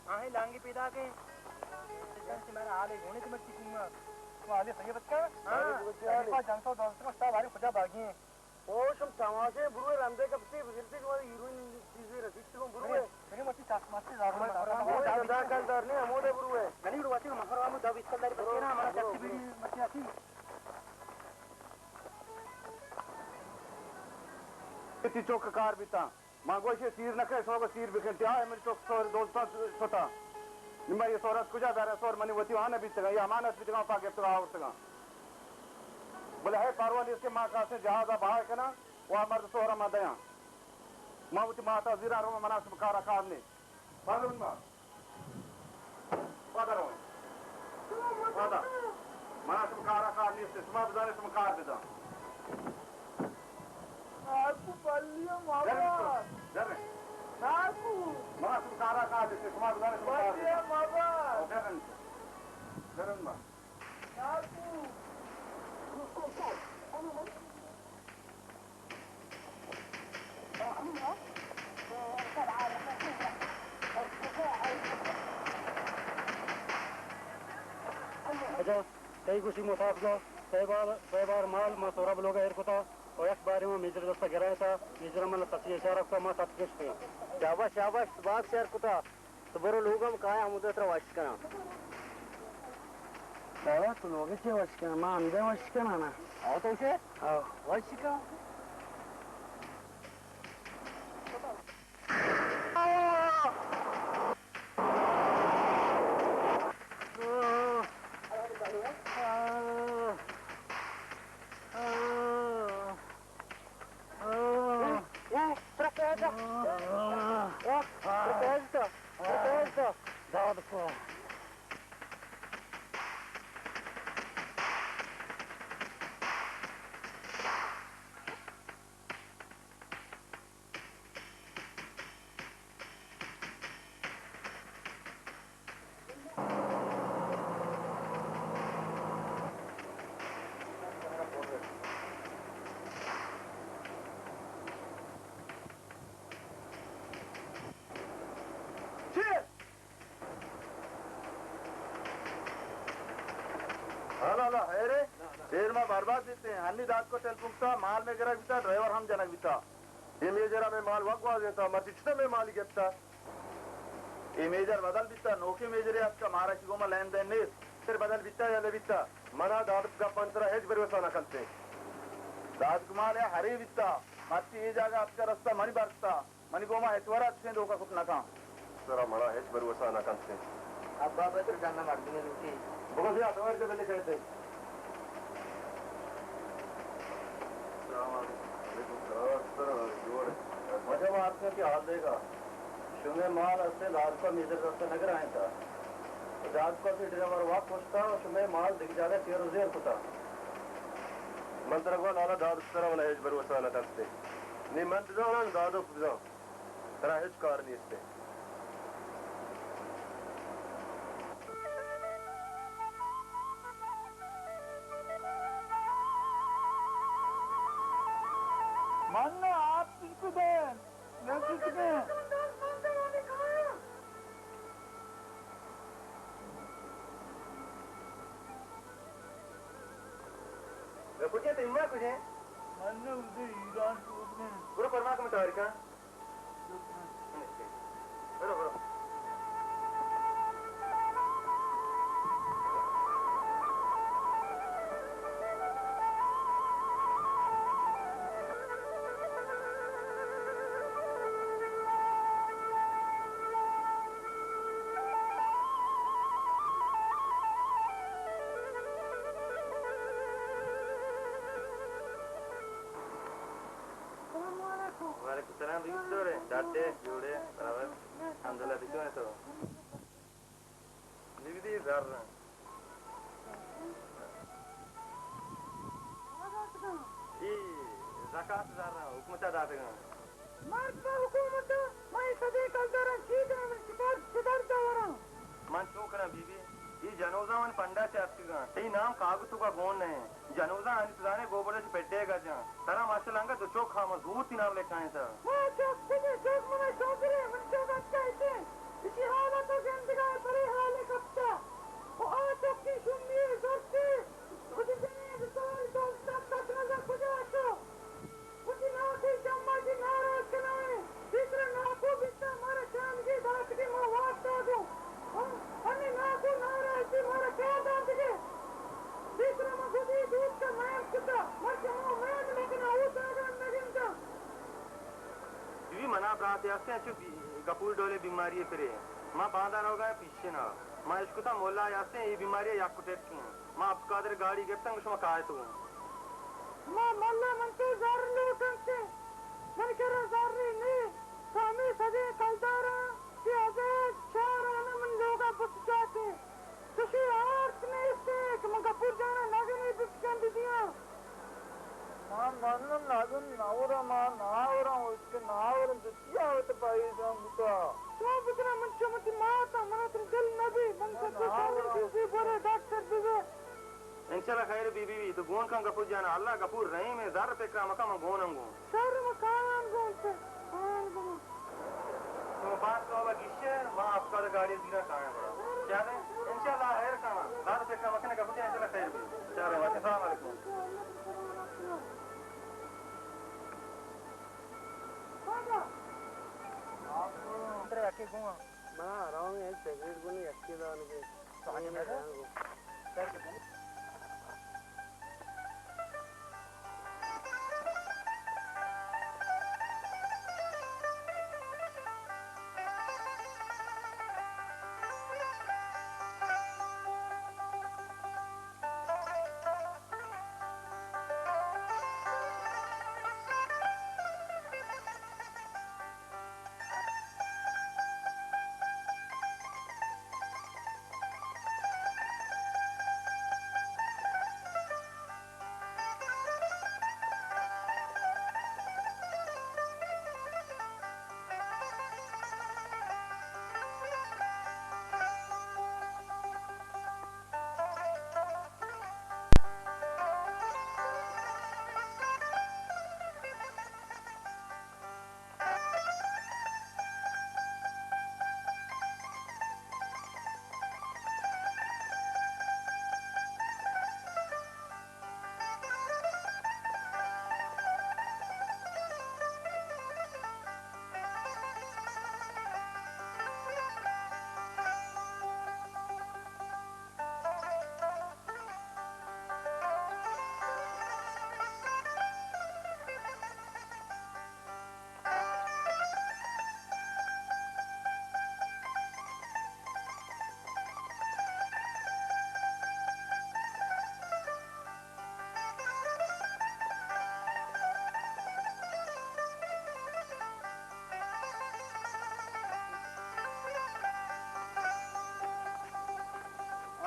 آہیں لانگی پیدا کے۔ شان سے مارا حالے گونے تے مرچی کوما۔ تو حالے صحیح بچکا؟ ہاں۔ بچکا جنتا دوست کو ستا باری خدا باگی ہیں۔ او شم تماشے بروے رندے کپتی بگرتی شما ہیروئن چیزی رسیت کو بروے۔ بری مرچی چاس ماستی زارو۔ داخل دار نہیں ہمودے بروے۔ گنی بروے مہر وامو دو بیس کلداری بچے نا ہمارا چاسی بیڑی مرچی آتی۔ تی چوک کار بیتا۔ ما گوشی سیر نہ کن، شما گو سیر بکن۔ تیا ہے منی چوک سور دوستان شتا۔ نما یہ سورت کجا دارا؟ سور منی وتی آن بیتگا، یہ امانت بیتگا، پا گپتگا آورتگا۔ بلے ہے پروا نیست کہ ما کاسے جہازا بہا کنا و مرد سورا ما دیاں۔ ما وتی ماتا زیرا رو، منا شما کارا کار نے۔ معلوم ما۔ پادا رویں۔ پادا۔ منا شما کارا کار نیست، شما بزانے شما کار بزان۔ ناکو بلی مابا۔ در۔ در۔ ناکو۔ منا شما کارا کار نیست، شما بزانے شما کار بلی بزان۔ مابا۔ او در۔ در۔ ناکو۔ اچھا، تئی گوشی موسافر، سئے بار، سئے بار مال ما سہراب لوگ ءَ ایر کتا و یک بارے ما میجر دستا گرائینتا، میجر من تچی اشارہ کتا، ما تچ گشتے۔ شاباش، شاباش، باز شر کتا۔ تو برو لوگ ہم کایا ہمودا ترا وش کناں۔ بابا، تو لوگ چے وش کناں؟ ما ہمدے وش کناں نا۔ او تو چے؟ او۔ وش کن۔ اے، اے، ترا کئے دا؟ اے، ترا کئے دا؟ ترا کئے دا؟ داد کو۔ چی؟ ہالا، ہالا، ہیرے؟ چیر ما برباد بیتے ہیں۔ ہنی داد کو ٹیلیفون کتا، مال میں گرگ بیتا، ڈرائیور ہم جنگ بیتا۔ اے میجر ءَ مئے مال وت گوازینتا، مرچی چتاں مئے مالی گپتا؟ اے میجر بدل بیتا، نوکیں میجرے اتکا، مارا چی گوما لین دین نیست۔ پھر بدل بیتا یا نہ بیتا؟ منا دادک گپ انت، ترا ہچ بھروسہ نہ کنت۔ دادک مال ءَ ہرے بیتا، مرچی اے جاگہ اتکا رستا منی برتا، منی گوما ہچ وڑا چشیں دھوکہ کت نہ کن۔ ترا منا ہچ بھروسہ نہ کنت۔ ابا پہ ترا ڈنا مردمے لوٹی۔ بگو بیا، تو ارجو بلے کہتے۔ السلام علیکم۔ وعلیکم السلام۔ سر، جوڑ۔ واجہ ما آتکاں کہ حال دیگا۔ شمئے مال استے دادکا میجر دستا نگرائینتا۔ دادکا کہ ڈرائیور واک کشتا، شمئے مال دگہ جاگہ چیر و زیر کتا۔ من ترا گوا لالا دادک سرا منا ہچ بھروسہ نہ کنتے۔ نی من بزاناں، دادک بزان۔ ترا ہچ کار نیست۔ من آپ تجھ کو دے، میں تجھ کو دے۔ کجا تئی ماں کجا؟ من نہ اودے ایران ٹوک نے۔ برو پرما کم تاریخاں۔ برو، برو۔ وعلیکم السلام، بی بی چطور ئے؟ ڈاڈ ئے؟ جوڑ ئے؟ برابر؟ الحمدللہ، بی چون ئے تو؟ بی بی دی زر۔ اے زکات زر حکومت ءَ داتگاں۔ مرد پہ حکومت ءَ، من اے سدیں کلدار ءَ چی کناں؟ من چکار چہ درد ءَ وراں؟ من چون کناں بی بی؟ اے جنوزاں من پنڈا چہ اتکگاں۔ تئی نام کاگد توکا گون نہ انت۔ جنوزاں آنی تو زانے گوبر چہ پڈے گا جان۔ ترا ماشاءاللہ انگا دو چوک ہاما زور تی نام لکھائیں تا۔ ما چوک کجا چوک منا شوکرے، من چوک اتکا ایتے۔ اسی حالا تو گندگا پرے حالے کپتا۔ او آ چوکی شمی زرتے۔ خودی جنین ساری دوستان تک نظر کجا شو۔ وتی ناکو چماں چہ ناراض کنائیں۔ پیسرا ناکو بیتا، مارا چانگے داتگے ما وارتاگوں۔ ہم، ہمے ناکو ناراض بی مارا کیا داتگے۔ پیسرا ما گدی دوست کا مین کتا، مرچی ما مین مکنا او جاگہ نگنجا۔ بی بی منا براتے ہستیں، انچو بی-، گپور ڈولے بیماری پرے۔ ما باندا روگا پیشنا۔ ما اشکتا مولا ہستیں، اے بیماری یک کٹیٹ کیں۔ ما عبدالقادر گاڑی گپتن، شما کایت گوں۔ ما ملا من تو زر لوٹنتے، من کرا زر نی، تو ہمیں سدے کلدارا کہ ازاد چار آنا من لوگا بس جاتے۔ چشی آرت نیستے کہ من گپور جانا نگنی بکشن بدیاں۔ ما من نگن ناورا، ما ناورا، اس کے ناورا، تو چیا وت پریشان بوتا؟ تو بکنا من چمتی ماتا، منا تر دل نبی، من نہ، کو تو ناورا۔ چیزی برے ڈاکٹر بزے۔ انشاءاللہ خیر بی بی بی، تو گون کن گپور جان، اللہ گپور رحیم ہے، زر پکرا مکا من گون ہم گون۔ شر ما کایان گون تے، کایان گون۔ تو بات تو ابا گشے، ما افکار گاڑی زیرا کایان گون۔ چلے، انشاءاللہ خیر کنا، زر پکرا مکنے گپور جان، انشاءاللہ خیر بی۔ چلے، السلام علیکم۔ ترے اکے گون۔ من آرام ہے، سگریٹ گون یکی دان کے۔ تو ہنی میں جان گو۔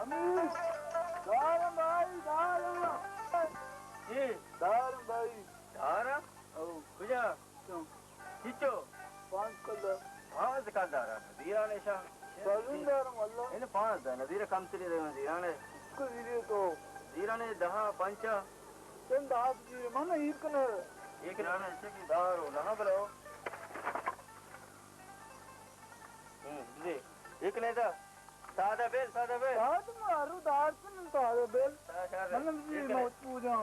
امیر، دارم بھائی، دارم۔ جی۔ دارم بھائی۔ دارم؟ او، کجا؟ چون؟ چچو؟ پانچ کلدار۔ پانچ کلدار، زیران ایشا۔ سالون دارم واللہ۔ ان پانچ دا، نظیر کم تری دے زیران ہے۔ کو زیرے تو؟ زیران ہے دہا، پنچا۔ چند دہا زیرے، من ایر کنے۔ ایک رانا ایسے کی دار ہو، لہا بلاو۔ ہم، جی۔ ایک نہیں تھا۔ سادہ بیل، سادہ بیل۔ سادہ مارو دار تو من سادہ بیل۔ سادہ، سادہ۔ من بھی ایک موت پوجا۔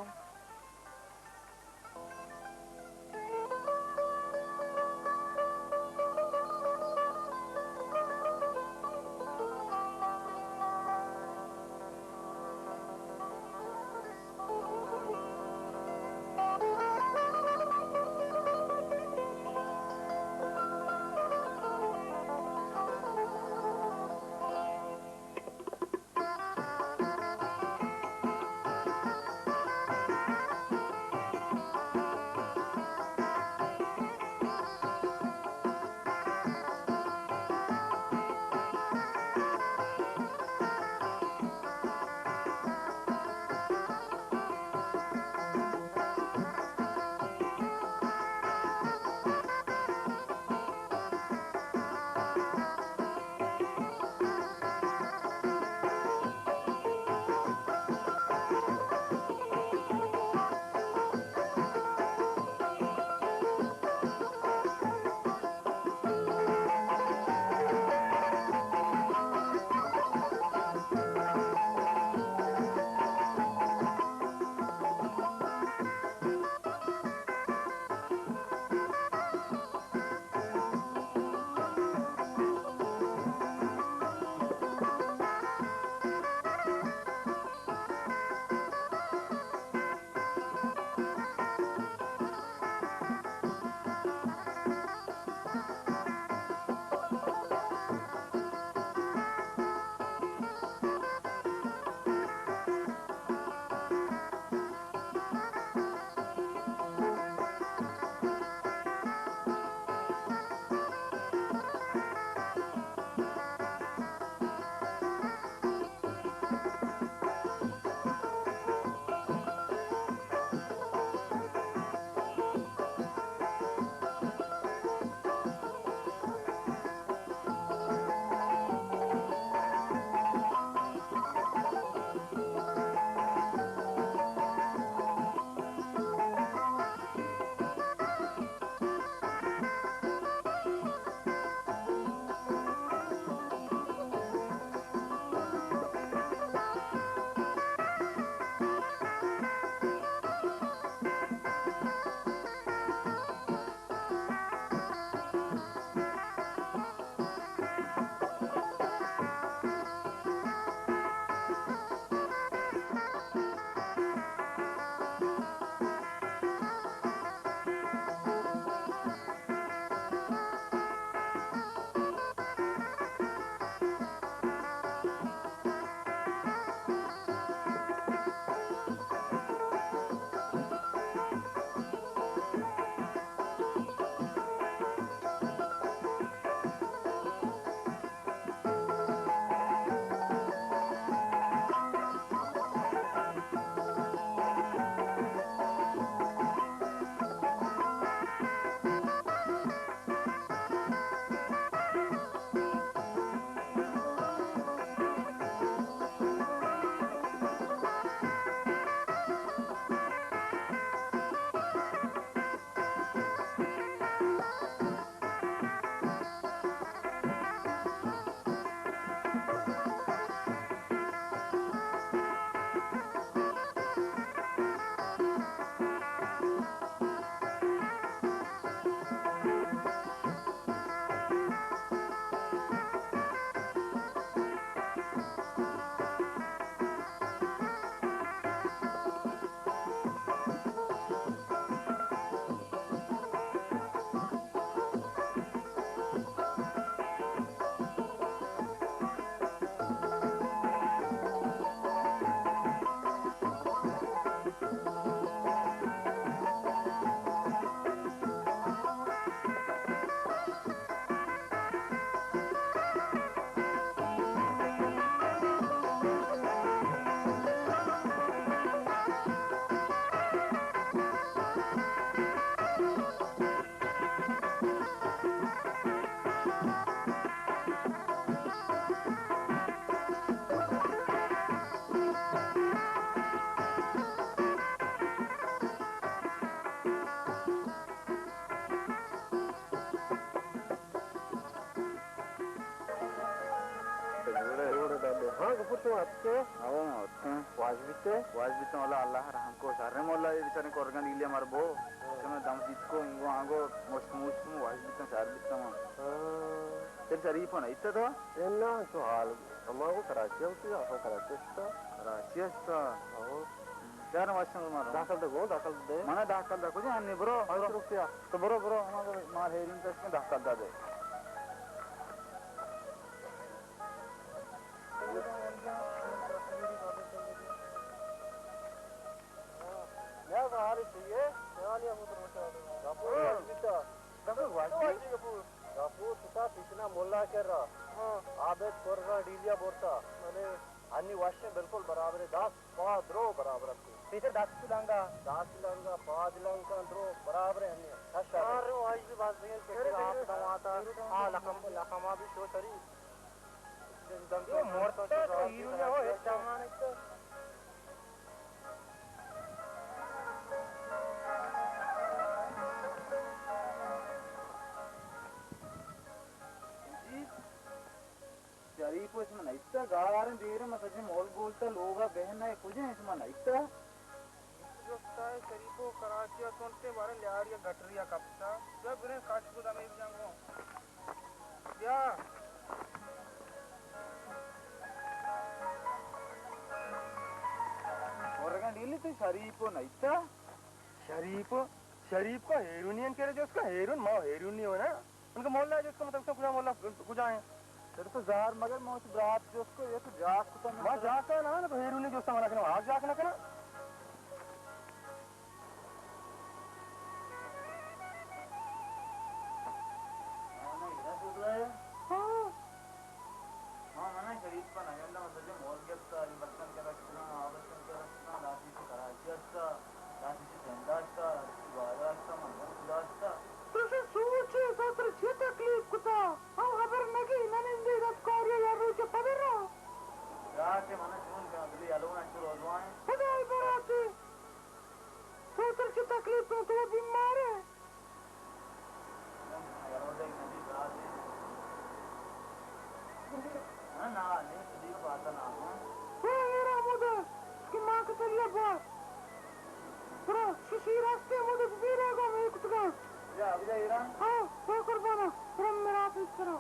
تو اتکے؟ او، اتکاں۔ واش بیتے؟ واش بیتاں، واللہ اللہ رحم کو۔ شر مولا، اے بیچاریں کرگاں ڈیلیا مر بو۔ ہاں۔ چمے دم دیت کو، انگو آنگو، مشت موشت مو واش بیتاں، شر بیتاں۔ ہاں۔ تیرے شریف ہونا اتنا تو؟ اے نا، تو حال، ہما کو کراچی ہوتی، آسو کراچی استا۔ کراچی استا؟ ہاں۔ شر واشن مارو۔ داخل دے گو، داخل دے۔ منا داخل دے، کجا ہنی برو، پانچ برو۔ روپیہ۔ تو برو، برو، ہما کو مال ہیرین تک داخل دے۔ یا سہاری چاہیے، سہاری ہم تو روچا۔ غفور واش بیتا۔ غفور واش بی؟ غفور۔ غفور ستا پیشنا مولا کر رہا۔ ہاں۔ عابد کرگا ڈیلیا بورتا۔ بلے۔ ہنی واشیں بالکل برابر ہے۔ داس پا درو برابر اتکو۔ پیسر داس لانگا۔ داس لانگا، پاد لانگا درو برابر ہے ہنی۔ ہشا۔ یار، واش بی باز دیر۔ آپ دواتا۔ آ لقم، لقما بھی شو شری۔ دم تو مورتا تو ہیرو نہ ہو، ہچ سامان ہے تو۔ شریف، شما نئیتا؟ گاریں دیریں، ما سجیں مول گولتا لوگا بہنا، کجا شما نئیتا؟ جستا ہے شریفو، کراچی ء سنٹیں باریں لیاری ء گٹری ء کپتا۔ بیا بریں کاش بود ہمیں جنگو۔ بیا۔ ورگا نیلی تو شریفو نئیتا؟ شریف، شریف کا ہیرونی ان کرے جس کا ہیرون، ما ہیرونی ہونا۔ ان کا مولا جس کا مطلب کجا مولا کجا ہے؟ تیرے تو زہر مگر موت برات جس کو، یہ تو جاک کو تو ما جاک کا نا، تو ہیرونی جس کا منا کنا، آگ جاک نہ کنا۔ ہاں۔ ہاں، من شریف پہ نگندہ مسجد مول گپتا، علی بچن کے رکھنا، آ بچن کے رکھنا، لاتی سے کراچی استا، لاتی سے ٹنڈا استا، لاتی سے بازار استا، من گم خدا استا۔ تو سے سوچے، تو تر چی تکلیف کتا؟ ہم خبر نگی، ننندے دستکاری یا روچ پدر را۔ یا کہ من چون کا بلی الون اچو روزوائیں۔ خدای براتے۔ تو تر چی تکلیف کتا؟ تو بیمار ہے۔ او میرا مدد کہ ماں کتل لبا۔ برا ششی راستے مدد بیرا گا میں کتگا۔ ہاں، تو قربانا، برا میرا پیسرا۔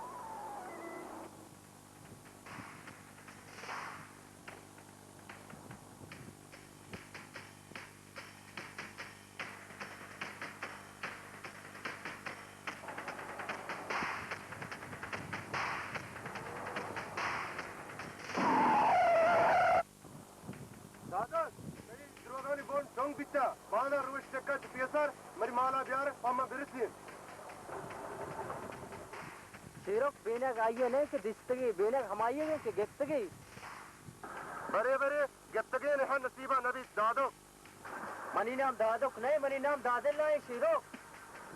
دادا، منی دروگانی بون ڈونگ بیتا، باندا روش چکا چہ پیسر، منی مالا بیار، پہ من برسین۔ شیرک بینگ آئی ء نہ کہ دستگی، بینگ ہمائی ء کہ گپتگی۔ برے برے، گپتگین ہم نصیبا نبیت دادو۔ منی نام دادک نئے، منی نام دادل آئیں شیرک۔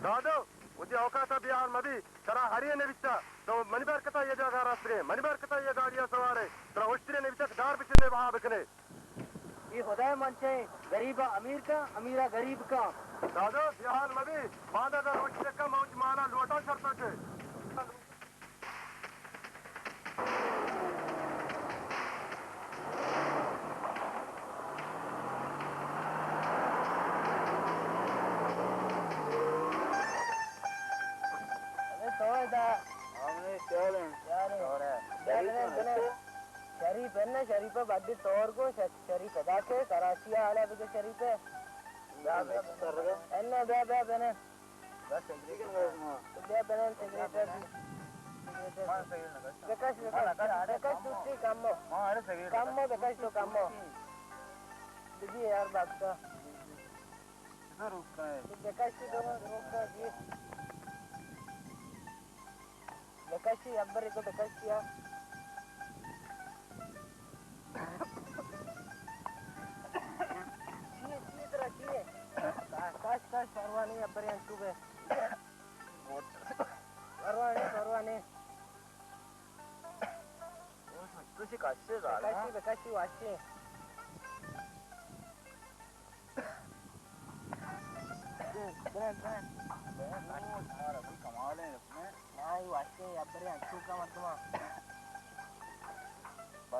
دادو، وتی اوقاتا بیار مبی، ترا ہرے نبیتا، تو منی برکتا یہ جاگہ رستگے، منی برکتا یہ گاڑیا سوارے، ترا اشترے نبیتا کہ دار بچنے بہا بکنے۔ اے خدائے من چہ غریبا امیر کن، امیرا غریب کن۔ دادو، بے حال مبی، باندا در روچ چکا من وتی مالا لوٹاں شرطا چہ۔ اے تو ادا۔ ہمیں خیال ہیں۔ خیال ہیں۔ اور ہے۔ بیا بنے، بنے۔ شریف ہے نا، شریف ہے، بڈی طور کو شریف، شریف ادا کے کراچی آلا بگے شریف ہے۔ بیا، بیا۔ انا بیا، بیا بنے۔ بس سگریٹ۔ بیا بنے سگریٹ۔ ہاں، سگریٹ لگا۔ بکش، بکش۔ بکش دوسری کمو۔ ہاں، ارے سگریٹ لگا۔ کمو بکش تو کمو۔ دیدی یار بادشاہ۔ کتنا روک کا ہے؟ بکش تو روک کا جی۔ بکشی، ابر کو بکشی، ہاں۔ چیئے، چیئے ترا، چیئے؟ کاش، کاش، پرواہ نہیں، ابر انچو بے۔ پرواہ نہیں، پرواہ نہیں۔ تو چی کاشے زال، بکشی، ہاں؟ بکشی، واشی۔ بہت، بہت، بہت۔ بہت، بہت، ہمارا کوئی کمال ہے اس میں۔ ہاں، یہ واشی ہے، ابر انچو کا مردمہ۔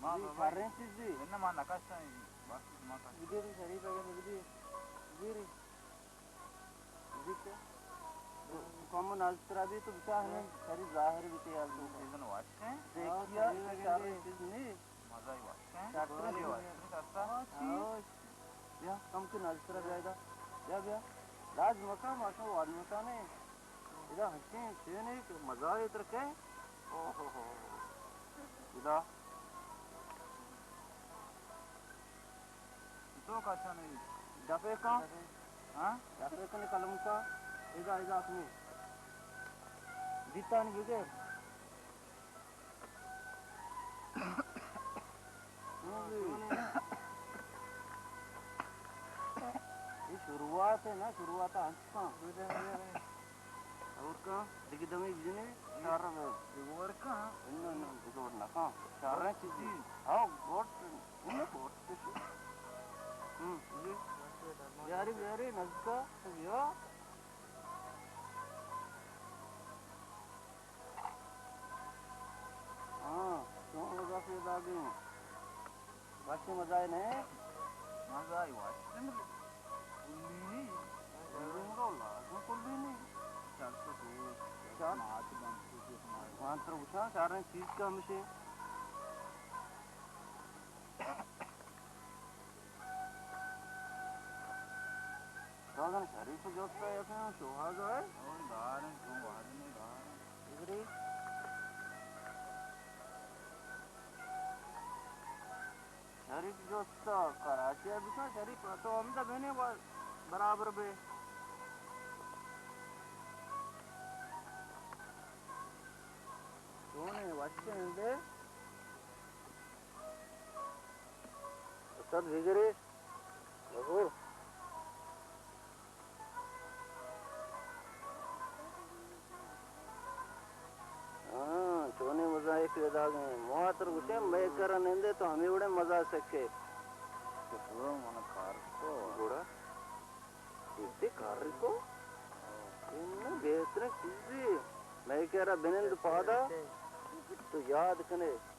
ما بابا، شریں چیزی۔ نہ، ما نکشتاں، بس ما کشتاں۔ بگیری شریف اگر بگیری۔ بگیری۔ بگیری۔ کم نزدیکتر بی تو بچار ہمیں شریف ظاہر بی تیار تو۔ سیزن واشیں۔ دیکھیا، شریں چیز نہیں۔ مزہ ہی واشیں۔ شریں چیز۔ ہاں، چی؟ بیا، کم کے نزدیکتر بیا ادا۔ بیا، بیا۔ لاج مکا، ماشاء اللہ، واد مکا نہیں۔ ادا ہنچیں چینے کہ مزہ ہے ترکے۔ اوہ ہو ہو۔ ادا۔ تو کاشا نہیں۔ دفعے کا؟ ہاں؟ دفعے کا نکلم کا؟ ادا، ادا اپنے۔ دیتا نہیں بغیر۔ یہ شروعات ہے نا، شروعات ہے، ہنچ کاں۔ اور کاں، دگہ دمی بجنے، چار رہے۔ دگور کاں؟ انہوں نے دگور نہ کاں۔ چار رہے چیزی۔ ہاں، گوٹ، انہوں گوٹ کشی۔ ہم، جی۔ بیاری، بیاری، نزدیکا، تو بیا۔ ہاں، چون مزہ پیدا گئے۔ واشی مزہ ہے نہیں؟ مزہ ہے واشی۔ کلی نہیں۔ کلی نہیں، لازم کلی نہیں۔ چار سو دو، چار۔ ماچ بند کو، ماچ۔ وہاں تر گوشاں، چار رہے چیز کا ہمیشہ۔ دادن شریف جوستا ہے، اپنے شوہاز ہے۔ اور گار ہیں، تو وعد میں گار ہیں۔ ادھر ہی۔ شریف جوستا کراچی ہے، بچا شریف تو ہم تو بہنے برابر بے۔ تو نے وچے ہیں دے۔ استاد بگریش۔ بگور۔ ہاں، چونیں مزاحیک پیداگ ہیں۔ ما تر گوشیں، مئے کرا نندے تو ہمے وڑیں مزا سکے۔ تو پورا من کار کو۔ گڑا؟ ایتے کار کو؟ انہ بہترین چیزی۔ مئے کرا بنند پادا، تو یاد کنے۔